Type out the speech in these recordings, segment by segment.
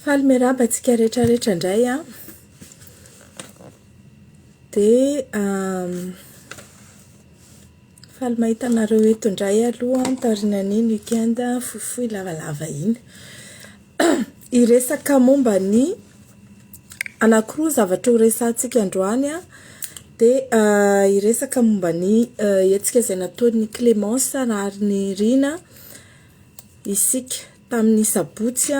Faly miarahaba antsika rehetra rehetra indray an. Dia faly mahita anareo eto indray aloha an, taorian'iny week-end fohifohy lavalava iny. Hiresaka momba ny anankiroa ny zavatra ho resahantsika androany an, dia hiresaka momba ny hetsika izay nataon'i Clémence Raharinirina isika tamin'ny sabotsy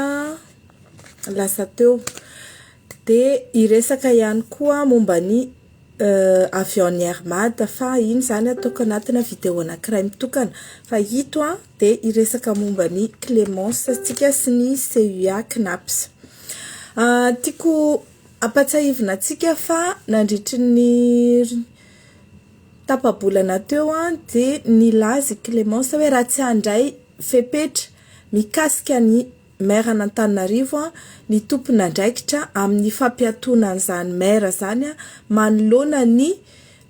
lasa teo. Dia hiresaka ihany koa momba ny avion-n'ny Air Mad fa iny izany ataoko anatina vidéo anankiray mitokana. Fa ito dia hiresaka momba ny Clémence isika sy ny CUA Cnaps. Tiako ampatsiahivina antsika fa nandritry ny tapa-bolana teo dia nilaza i Clémence hoe raha tsy handray fepetra mikasika ny maire an'Antananarivo ny tompon'andraikitra amin'ny fampiatoana an'izany maire izany manoloana ny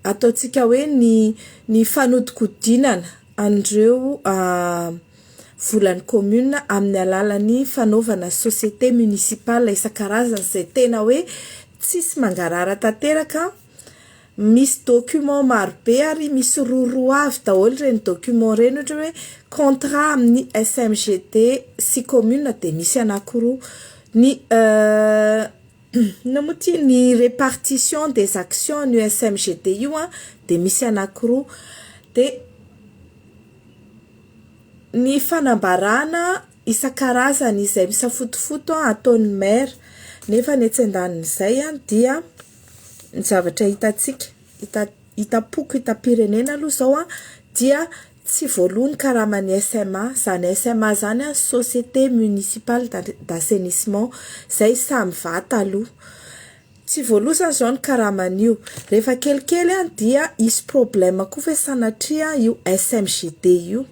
ataontsika hoe ny ny fanodikodinana an'ireo volan'ny commune amin'ny alalan'ny fanaovana société municipale isan-karazany izay tena hoe tsisy mangarahara tanteraka. Misy document maro be ary misy roa roa avy daholo ireny document ireny ohatra hoe contrat amin'ny SMGD sy commune dia misy anankiroa. Ny inona moa ity? Ny répartition des actions an'io SMGD io an dia misy anankiroa. Dia ny fanambarana isan-karazany izay misafotofoto ataon'ny maire nefa ny etsy andanin'izay dia ny zavatra hitantsika, hita hitam-poko, hitam-pirenena aloha izao an, dia tsy voaloa ny karaman'ny SMA, izany SMA izany an société municipale d'assainissement, izay samy vata aloha. Tsy voaloa izany izao ny karaman'io. Rehefa kelikely an dia hisy problème koa ve sanatria io SMGD io.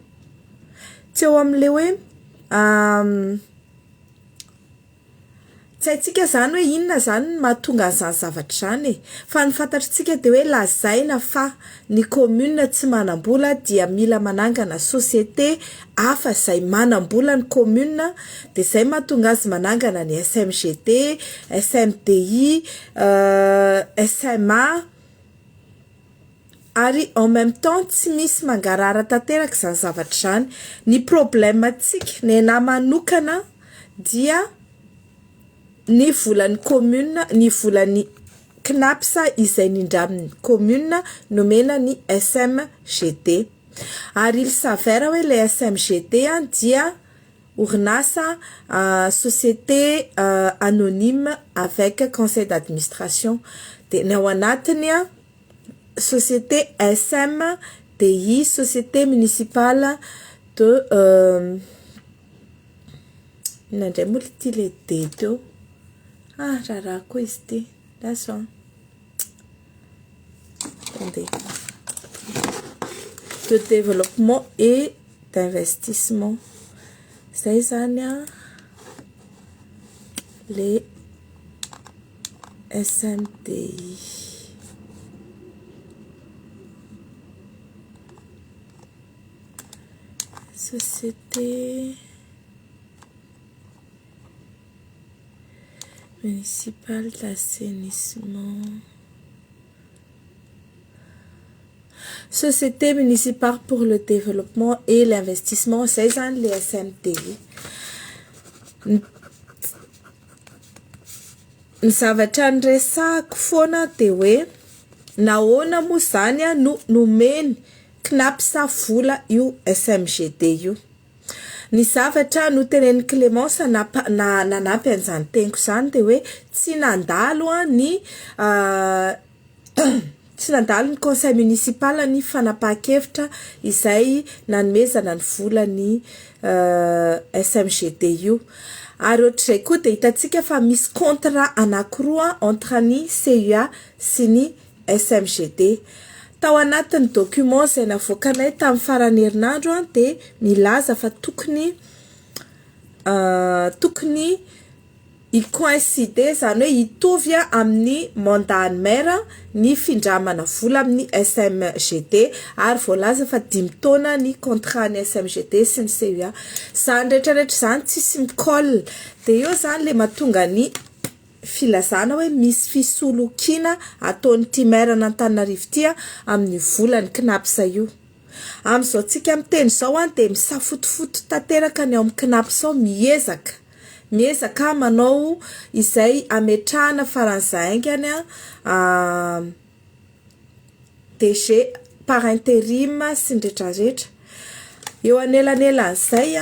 Tsy eo amin'ilay hoe Tsy haintsika izany hoe inona izany no mahatonga an'izany zavatra izany e! Fa ny fantatritsika dia hoe lazaina fa ny commune tsy manam-bola dia mila manangana société hafa izay manam-bola ny commune dia izay mahatonga azy manangana ny SMGD, SMDI, SMA. Ary en même temps tsy misy mangarahara tanteraka izany zavatra izany. Ny problème tsika, nenahy manokana dia ny volan'ny commune, ny volan'ny Cnaps izay nindramin'ny commune nomena ny SMGD. Ary il s'avère hoe ilay SMGD dia orinasa société anonyme avec conseil d'administration. Dia ny ao anatiny société SMDI, société municipale de inona indray moa ity ilay D teo? Ah, raharaha koa izy ity, lasa an. Attendez. De développement et d'investissement. Izay izany an, le SMDI. Société municipale d'assainissement. Société municipale pour le développement et l'investissement, izay izany ilay SMDI. Ny zavatra niresahako foana dia hoe nahoana moa izany no nomeny Cnaps vola io SMGD io. Ny zavatra notenenin'i Clémence nanampy an'izany teniko izany dia hoe tsy nandalo ny Tsy nandalo ny conseil municipal ny fanapahan-kevitra izay nanomezana ny vola ny SMGD io. Ary ohatr'izay koa dia hitantsika fa misy contrat anankiroa entre ny CUA sy ny SMGD. Tao anatin'ny document izay navoakanay tamin'ny faran'ny herinandro dia milaza fa tokony tokony. Hi-coïncider, izany hoe hitovy amin'ny mandat ny maire ny findramana vola amin'ny SMGD ary voalaza fa dimy taona ny contrat ny SMGD sy ny CUA. Izany rehetra rehetra izany tsisy mi-colle. Dia eo izany ilay mahatonga ny filazana hoe misy fisolokiana ataon'ity maire an'Antananarivo ity amin'ny volan'ny CNaPS io. Amin'izao tsika miteny izao dia misafotofoto tanteraka ny ao amin'ny CNaPS ao, miezaka, miezaka manao izay hametrahana faran'izay haingana DG par intérim sy ny retraretra. Eo anelanelan'izay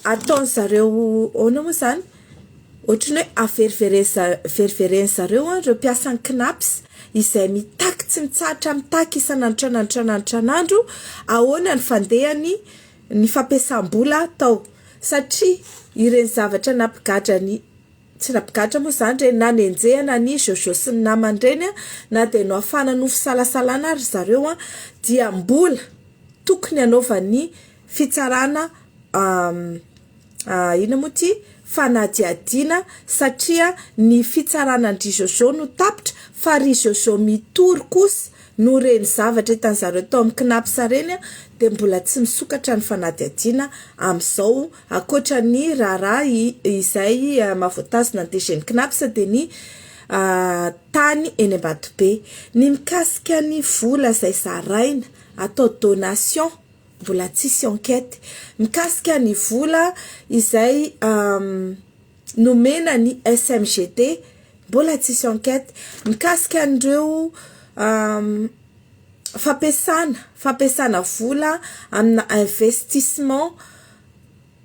ataon-dry zareo ahoana moa izany? Ohatran'ny hoe averiveren'ny zareo ireo mpiasan'ny CNaPS izay mitaky tsy mitsahatra mitaky isan'andro isan'andro isan'andro isan'andro ahoana ny fandehany ny fampiasam-bola tao satria ireny zavatra nampigadra ny tsy nampigadra moa izany ireny nanenjehana an'i Jojo sy ny namany ireny na dia nohafana noho fisalasalana ary ry zareo dia mbola tokony hanaovan'ny fitsarana Inona moa ity? Fanadihadiana satria ny fitsarana an-dry Jojo no tapitra fa ry Jojo mitory kosa noho ireny zavatra hitan'zareo tao amin'ny Cnaps ireny dia mbola tsy misokatra ny fanadihadiana amin'izao ankoatra ny raharaha izay mahavoatazona ny DG-n'ny Cnaps dia ny tany eny Ambatobe. Ny mikasika ny vola izay zaraina atao donation Mbola tsisy enquête mikasika ny vola izay nomena ny SMGT, mbola tsisy enquête mikasika an'ireo fampiasana fampiasana vola amina investissement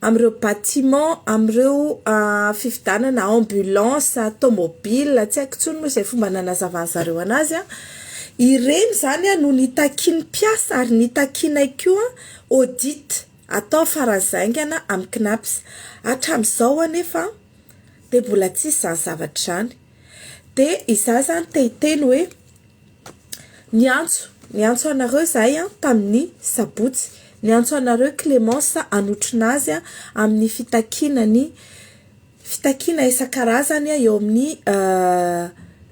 amin'ireo bâtiment, amin'ireo fividianana ambulance, tomobile, tsy haiko intsony moa izay fomba nanazavan'ny zareo an'azy an, ireny izany no nitakian'ny mpiasa ary nitakianay koa audit atao faran'izay haingana amin'ny Cnaps. Hatramin'izao anefa dia mbola tsisy izany zavatra izany. Dia izaho izany te hiteny hoe Niantso, niantso anareo izahay tamin'ny sabotsy. Niantso anareo Clémence hanotrona azy amin'ny fitakiana ny fitakiana isan-karazany eo amin'ny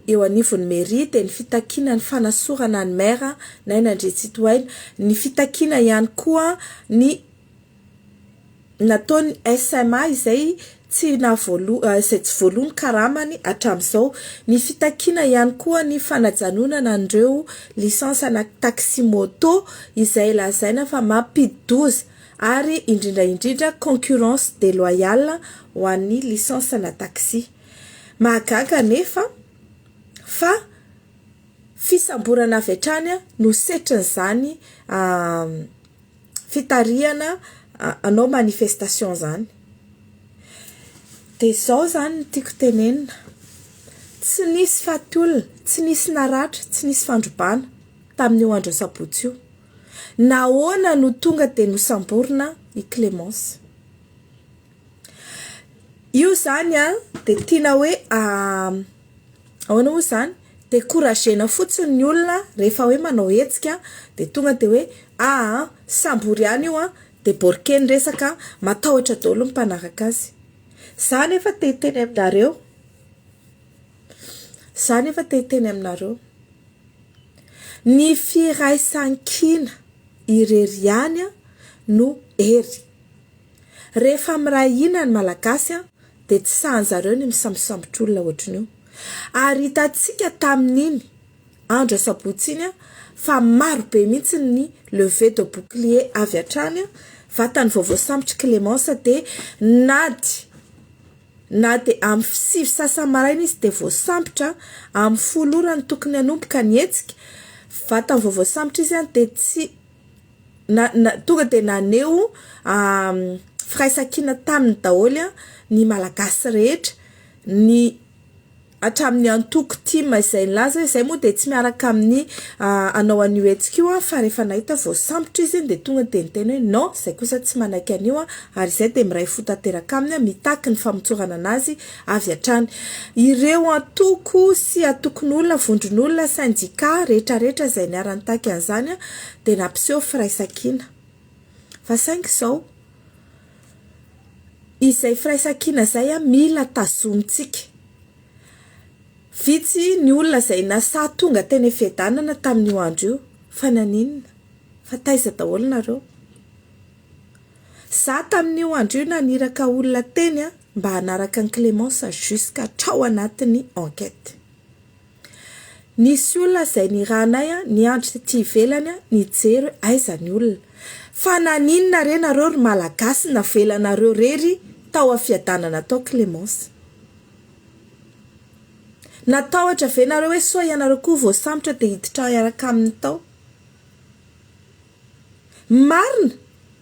eo anivon'ny mairie dia ny fitakiana ny fanasorana ny maire Naina Andriantsitohaina, ny fitakiana ihany koa ny nataon'ny SMA izay tsy nahavoaloa izay tsy voaloa ny karamany hatramin'izao. Ny fitakiana ihany koa ny fanajanonana an'ireo licence ana taxi moto izay lazaina fa mampidi-doza ary indrindra indrindra concurrence déloyale ho an'ny licence ana taxi. Mahagaga anefa fa fisamborana avy hatrany no setrin'izany fitarihana hanao manifestation zany. Dia izao zany no tiako tenenina, tsy nisy faty olona, tsy nisy naratra, tsy nisy fandrobana tamin'io andro asabotsy io. Nahoana no tonga dia nosamborina i Clémence? Io izany an, dia tiana hoe ahoana moa izany, decourager-na fotsiny ny olona rehefa hoe manao hetsika dia tonga dia hoe aa sambory ihany io an, dia borquer ny resaka, matahotra daholo ny mpanaraka azy. Za nefa te hiteny aminareo, za nefa te hiteny aminareo, ny firaisankina irery ihany no hery. Rehefa miray hina ny Malagasy dia tsy sahan'zareo ny misambosambotra olona ohatran'io. Ary hitantsika tamin'iny andro asabotsy iny fa maro be mihitsy ny levée de bouclier avy hatrany, vatany vao voasambotr'i Clémence dia nady na dia amin'ny sivy sasany maraina izy dia voasambotra, amin'ny folo ora no tokony hanomboka ny hetsika, vatany vao voasambotra izy dia tsy na na tonga dia naneho firaisankina taminy daholo ny Malagasy rehetra, ny hatramin'ny antoko tim izay nilaza hoe izay moa dia tsy miaraka amin'ny hanao an'io hetsika io fa rehefa nahita voasambotra izy dia tonga dia niteny hoe non izay kosa tsy manaiky an'io ary izay dia miray fo tanteraka aminy mitaky ny famotsorana an'azy avy hatrany. Ireo antoko sy antokon'olona, vondron'olona, sendika rehetrarehetra izay niara-nitaky an'izany dia nampiseho firaisankina. Fa saingy izao, Izay firaisankina izay mila tazomintsika. Vitsy ny olona izay nasahy tonga teny Fiadanana tamin'io andro io. Fa naninona? Fa taiza daholo nareo? Za tamin'io andro io naniraka olona teny mba hanaraka an'i Clémence jusqu'hatrao anatin'ny enquête. Nisy olona izay nirahanay niandry tety ivelany nijery hoe aiza ny olona. Fa naninona re nareo ry Malagasy navelanareo rery tao a Fiadanana tao Clémence? Natahotra ve nareo hoe sao ianareo koa voasambotra dia hiditra hiaraka aminy tao? Marina,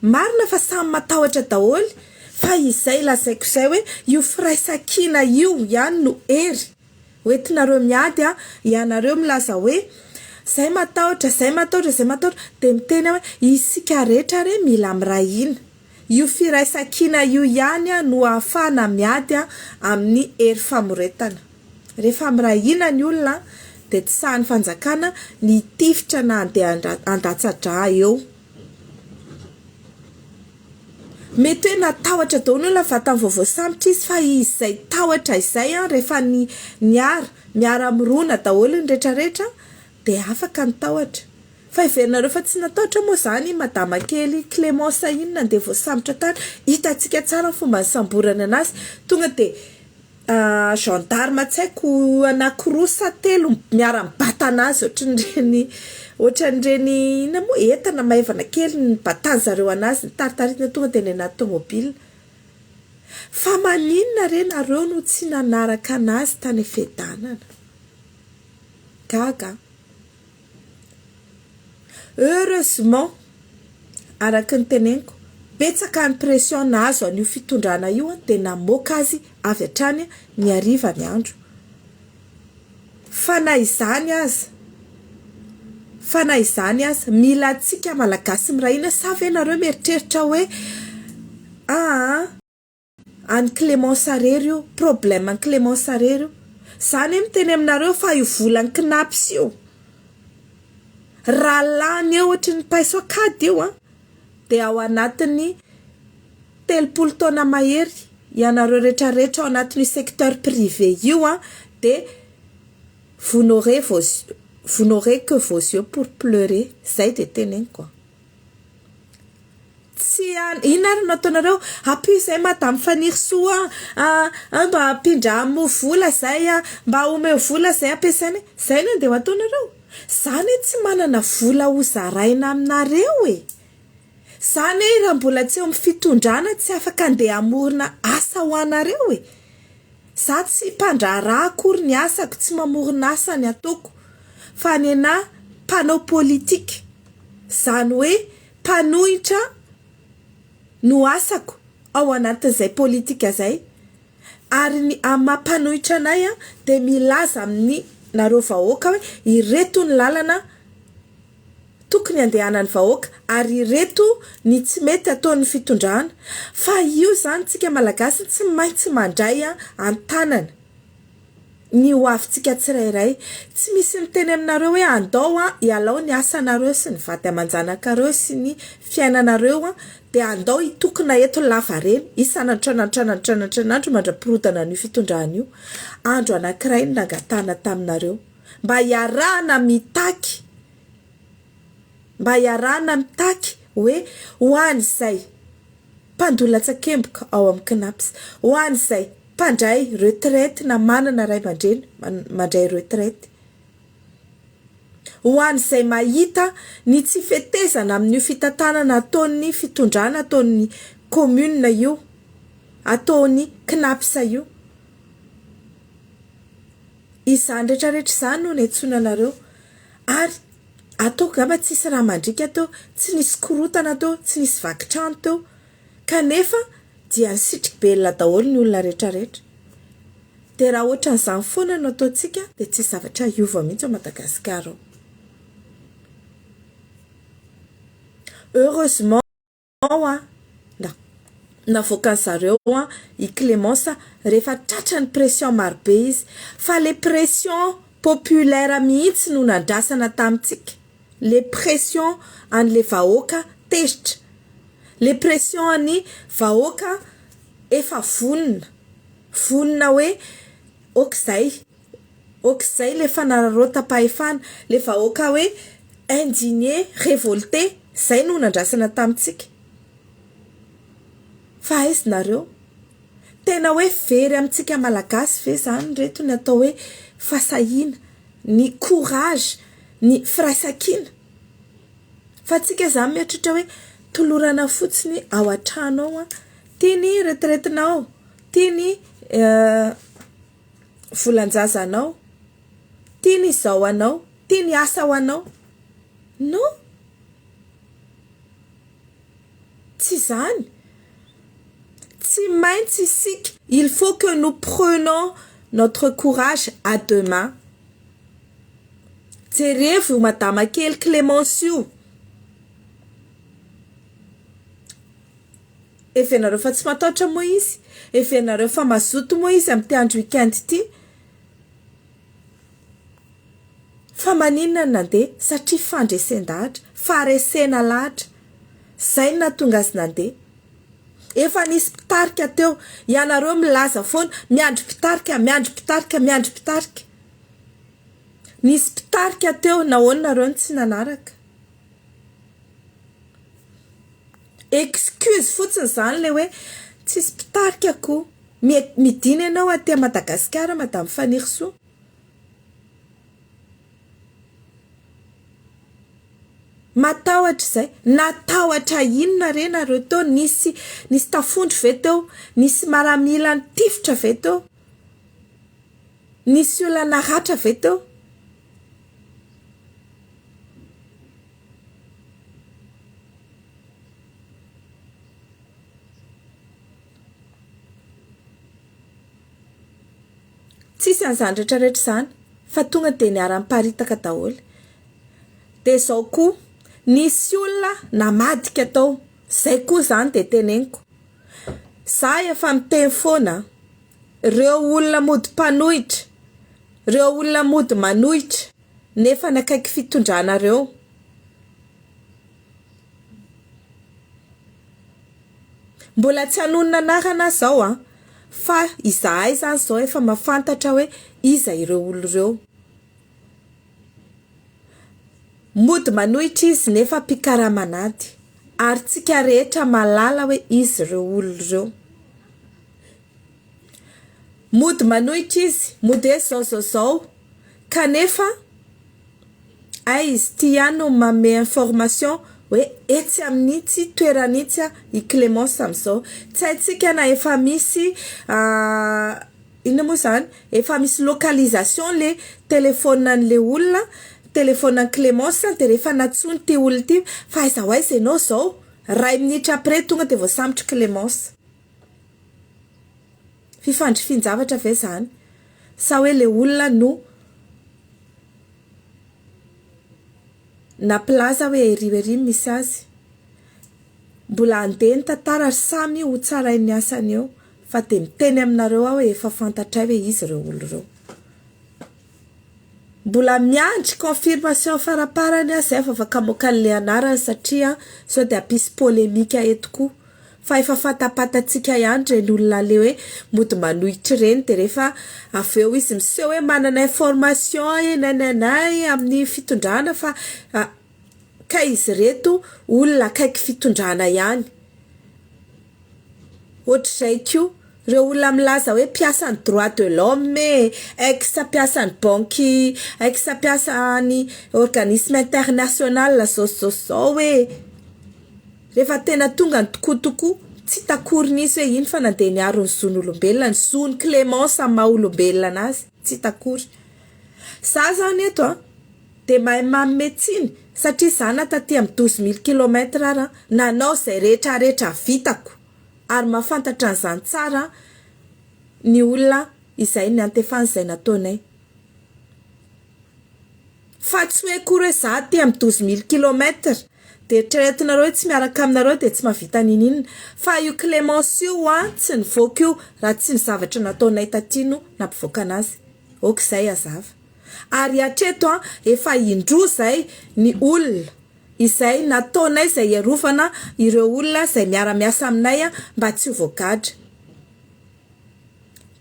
marina fa samy matahotra daholo fa izay lazaiko izay hoe io firaisankina io ihany no hery. Hoentinareo miady an, ianareo milaza hoe zay matahotra, zay matahotra, zay matahotra, dia miteny aho hoe isika rehetra re mila miray hina. Io firaisankina io ihany no ahafahana miady amin'ny hery famoretana. Rehefa miray hina ny olona dia tsy sahin'ny fanjakana ny hitifitra na handeha handatsa-drà eo. Mety hoe natahotra daholo ny olona vatany vao voasambotra izy fa izay tahotra izay an rehefa ny niara miara mirona daholo ny rehetra rehetra dia afaka ny tahotra. Fa heverinareo fa tsy natahotra moa izany i madama kely Clémence iny nandeha voasambotra tany, hitantsika tsara ny fomba nisamborana anazy, tonga dia Gendarme tsy haiko anakiroa sa telo miara-mibata anazy ohatran'ireny ohatran'ireny inona moa entana maivana kely nibatan'ny zareo anazy nitaritaritina tonga dia any anaty tomobile. Fa maninona re nareo no tsy nanaraka anazy tany Fiadanana? Gaga an! Heureusement, araka ny teneniko, betsaka ny pression nahazo an'io fitondrana io dia namoaka azy avy hatrany ny hariva ny andro. Fa na izany aza, fa na izany aza, mila antsika Malagasy miray hina sa ve nareo mieritreritra hoe aa, An'i Clémence irery io, problème an'i Clémence irery io. Za anie miteny aminareo fa io volan'i Cnaps io, raha lany eo ohatry ny paiso an-kady io an, dia ao anatin'ny 30 taona mahery ianareo rehetra rehetra ao anatin'io secteur privé io an, dia vous n'aurez vos vous n'aurez que vos yeux pour pleurer, zay dia teneniko an. Tsy an, inona ary no ataonareo? Ampio izay madame Fanirisoa a, a, mba ampindramo vola izay a, mba omeo vola izay ampiasaina e. Izay no andeha ho ataonareo? Za anie tsy manana vola ho zaraina aminareo e. Za anie raha mbola tsy eo amin'ny fitondrana tsy afaka andeha hamorona asa ho anareo e. Za tsy mpandraharaha akory ny asako, tsy mamorona asa ny ataoko fa nenah mpanao politika. Izany hoe mpanohitra no asako ao anatin'izay politika izay ary ny amin'ny maha mpanohitra anay dia milaza amin'ny nareo vahoaka hoe ireto ny lalana tokony handehanan'ny vahoaka ary ireto ny tsy mety ataon'ny fitondrana fa io izany tsika malagasy tsy maintsy mandray an-tanana. ny ho avintsika tsirairay. Tsy misy miteny aminareo hoe andao an, ialao ny asanareo sy ny vady aman-janakareo sy ny fiainanareo an, dia andao hitokona eto lavareny isan'andro mandra-pirodana an'io fitondrana io. Andro anankiray no nangatahana taminareo mba hiarahana mitaky, mba hiarahana mitaky hoe ho an'izay mpandoa latsakemboka ao amin'ny Cnaps, ho an'izay mpandray retraite na manana ray aman-dreny mandray retraite. Ho an'izay mahita ny tsy fetezana amin'io fitantanana ataon'ny fitondrana ataon'ny commune io, ataon'ny Cnaps io. Izany rehetra rehetra izany no niantsoana anareo ary ataoko angamba tsisy rà mandriaka teo, tsy nisy korontana teo, tsy nisy vaky trano teo kanefa dia nisitrik'belona daholo ny olona rehetra rehetra. Dia raha ohatran'izany foana no ataontsika dia tsisy zavatra hiova mihitsy ao Madagasikara ao. Heureusement an, navoakan'ny zareo an i Clémence rehefa tratran'ny pression marobe izy. Fa le pression populaire mihitsy no nandrasana tamintsika. Le pression an'le vahoaka tezitra. Le pression an'ny vahoaka. efa vonona, vonona hoe ok izay, ok izay ilay fanararaotam-pahefana, ilay vahoaka hoe indigné, révolté, izay no nandrasana tamintsika. Fa aiza nareo? Tena hoe very amintsika Malagasy ve izany reto ny atao hoe fahasahiana, ny courage, ny firaisankina? Fa tsika izany mieritreritra hoe tolorana fotsiny ao an-trano ao an, ty ny retraite-nao, ty ny volan-jazanao, ty ny izao anao, ty ny asa ho anao. Non! Tsy izany. Tsy maintsy isika, il faut que nous prenons notre courage à deux mains. Jerevo io madama kely Clémence io. Heverinareo fa tsy matahotra moa izy? Heverinareo fa mazoto moa izy amin'ity andro week-end ity? Fa maninona no nandeha? Satria fandresen-dahatra, faharesena lahatra. Izay no nahatonga azy nandeha. Efa nisy mpitarika teo. Ianareo milaza foana, miandry mpitarika, miandry mpitarika, miandry mpitarika. Nisy mpitarika teo, nahoana nareo no tsy nanaraka? Excuse fotsiny izany ilay hoe tsisy mpitarika ko. Midina ianao aty Madagasikara Madame Fanirisoa. Matahotra izay. Natahotra inona re nareo teo? Nisy nisy tafondro ve teo? Nisy maramila nitifitra ve teo? Nisy olona naratra ve teo? Tsisy an'izany rehetra rehetra izany fa tonga dia niara-niparitaka daholo. Dia izao koa, nisy olona namadika tao, izay koa izany dia teneniko. Za efa miteny foana, ireo olona mody mpanohitra, ireo olona mody manohitra nefa nakaiky fitondrana ireo. Mbola tsy hanonona anarana aho zao an, fa izahay zany zao efa mafantatra hoe iza ireo olona ireo. Mody manohitra izy nefa mpikarama an'ady, ary tsika rehetra mahalala hoe iza ireo olona ireo. Mody manohitra izy, mody hoe zao zao zao, kanefa hay izy ity ihany no manome information hoe etsy amin'itsy toerana itsy i Clémence amin'izao. Tsy haintsika na efa misy inona moa izany, efa misy localisation le téléphone an'le olona, téléphone an'i Clémence, dia rehefa nantsoiny ity olona ity fa aiza ho aiza ianao izao, iray minitra après tonga dia voasambotr'i Clémence. Fifandrifian-javatra ve izany? Sa hoe ilay olona no nampilaza hoe ery ery no misy azy? Mbola handeha ny tantara ary samy ho tsarain'ny asany eo fa dia miteny aminareo aho hoe efa fantatray hoe iza ireo olona ireo. Mbola miandry confirmation faraparany aho zay vao afaka hamoaka an'ilay anarany satria sao dia hampisy polémique eto koa. Fa efa fantapantatsika ihany ireny olona le hoe mody manohitra ireny dia rehefa avy eo izy miseho hoe manana information e nanana e amin'ny fitondrana fa kay izy ireto olona akaiky fitondrana ihany. Ohatr'izay koa ireo olona milaza hoe mpiasan'ny droit de l'homme e, ex mpiasan'ny banky, ex mpiasan'ny organisme international zao sy zao sy zao e. Rehefa tena tonga ny tokoa tokoa, tsy hita akory nisy hoe iny fa nandeha niaro ny zon'olombelona, ny zon'i Clémence amin'ny maha olombelona anazy, tsy hita akory. Za zany eto an, dia mahay manome tsiny satria za na taty amin'ny 12 mille kilomètre ara nanao izay rehetra rehetra vitako ary mahafantatra an'izany tsara ny olona izay niantefany izay nataonay. Fa tsy hoe akory hoe za aty amin'ny 12 mille kilomètre dia eritreretinareo hoe tsy miaraka aminareo dia tsy mahavita n'inon'inona fa io Clémence io an tsy nivoaka io raha tsy ny zavatra nataonay taty no nampivoaka anazy. Ok izay hazava. Ary hatreto an, efa indroa izay ny olona izay nataonay izay hiarovana ireo olona izay miara-miasa aminay mba tsy ho voagadra.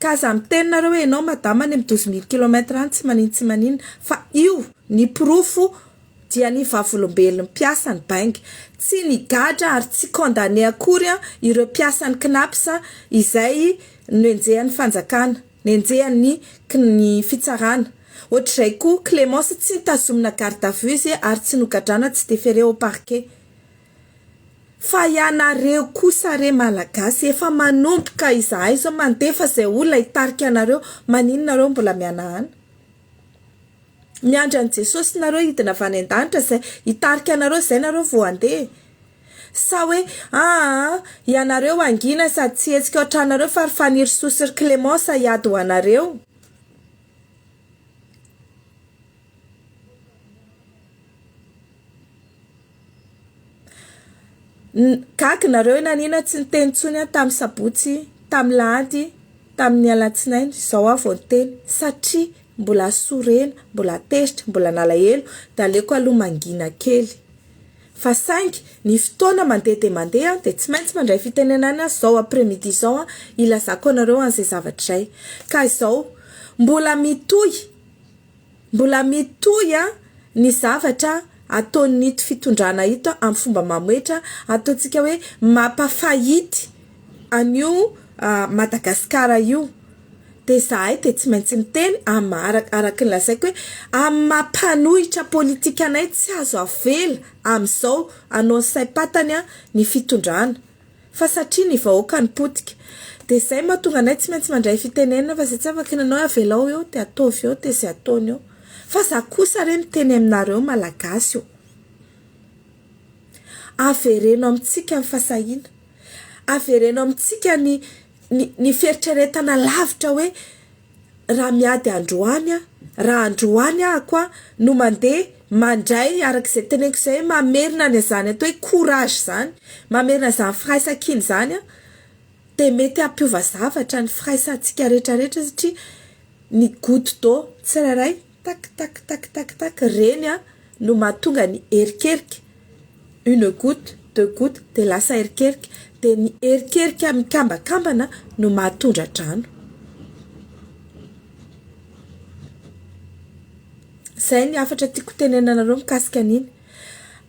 Ka aza miteny nareo hoe enao madama any amin'ny 12000 kilomètre any tsy manino tsy maninona fa io ny porofo dia ny vavolombelon'ny mpiasan'ny bainga. Tsy nigadra ary tsy condamné akory ireo mpiasan'ny Cnaps izay nenjehan'ny fanjakana, nenjehan'ny ny fitsarana. Ohatr'izay koa Clémence tsy notazomina garde à vue izy ary tsy nogadrana tsy déféré au parquet. Fa ianareo kosa re Malagasy efa manomboka izahay izao mandefa izay olona hitarika anareo, maninona nareo mbola mihanahana? Miandry an'i Jesosy nareo hidina avy any an-danitra izay hitarika anareo izay nareo vao handeha e! Sa hoe aa ianareo hangina sady tsy hihetsika ao an-tranonareo fa ry Fanirisoa sy ry Clémence hiady ho anareo? Gaga nareo hoe nanina tsy niteny intsony aho tamin'ny sabotsy, tamin'ny lahady, tamin'ny alatsinainy, izao aho vao niteny satria mbola sorena, mbola tezitra, mbola nalahelo dia aleoko aloha mangina kely. Fa saingy ny fotoana mandeha dia mandeha dia tsy maintsy mandray fitenenana aho izao après midi izao hilazako anareo an'izay zavatra izay. Ka izao, mbola mitohy. Mbola mitohy ny zavatra ataon'ito fitondrana ito amin'ny fomba mamoetra, ataontsika hoe mampafahity an'io Madagasikara io. Dia izahay dia tsy maintsy miteny amin'ny araka ny lazaiko hoe amin'ny maha mpanohitra politika anay tsy azo avela amin'izao hanao ny saim-patany ny fitondrana. Fa satria ny vahoaka no potika. Dia izay mahatonga anay tsy maintsy mandray fitenenana fa izay tsy afaka ny hanao hoe avelao eo dia ataovy eo dia izay ataony eo. Fa za kosa re miteny aminareo Malagasy ô. Avereno amintsika ny fahasahiana. Avereno amintsika ny ny fieritreretana lavitra hoe raha miady androany aho, raha androany ahako aho no mandeha mandray araka izay teneniko izay hoe mamerina an'izany atao hoe courage izany, mamerina izany firaisankina izany aho dia mety hampiova zavatra ny firaisantsika rehetra rehetra satria ny goutte d'eau tsirairay tak tak tak tak tak ireny no mahatonga ny erikerika, une goutte, deux gouttes dia lasa erikerika, dia ny erikerika mikambakambana no mahatondra-drano. Izay ny hafatra tiako tenenana anareo mikasika an'iny.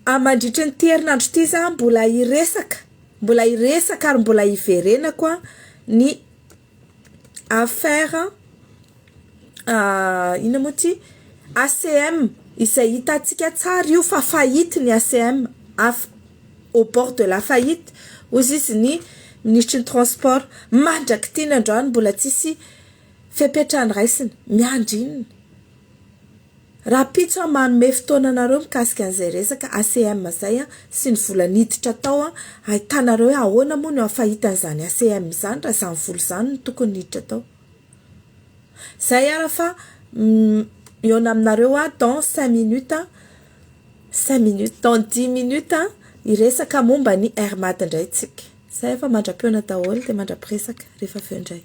Mandritry ny ity herinandro ity za mbola hiresaka, mbola hiresaka ary mbola hiverenako ny affaire inona moa ity ACM izay hitantsika tsara io fa faillite ny ACM af- au bord de la faillite hozy izy ny minisitry ny transport mandrak'ity ny androany mbola tsisy fepetra noraisina miandry inona Rahampitso aho manome fotoana anareo mikasika an'izay resaka ACM izay sy ny vola niditra tao ahitanareo hoe ahoana moa no afahitan'izany ACM izany raha izany vola izany no tokony niditra tao. Izay ara fa mihaona aminareo aho dans cinq minutes, cinq minutes, dans dix minutes hiresaka momba ny Air Mad indray tsika. Izay fa mandra-pihaona daholo dia mandra-piresaka rehefa avy eo indray.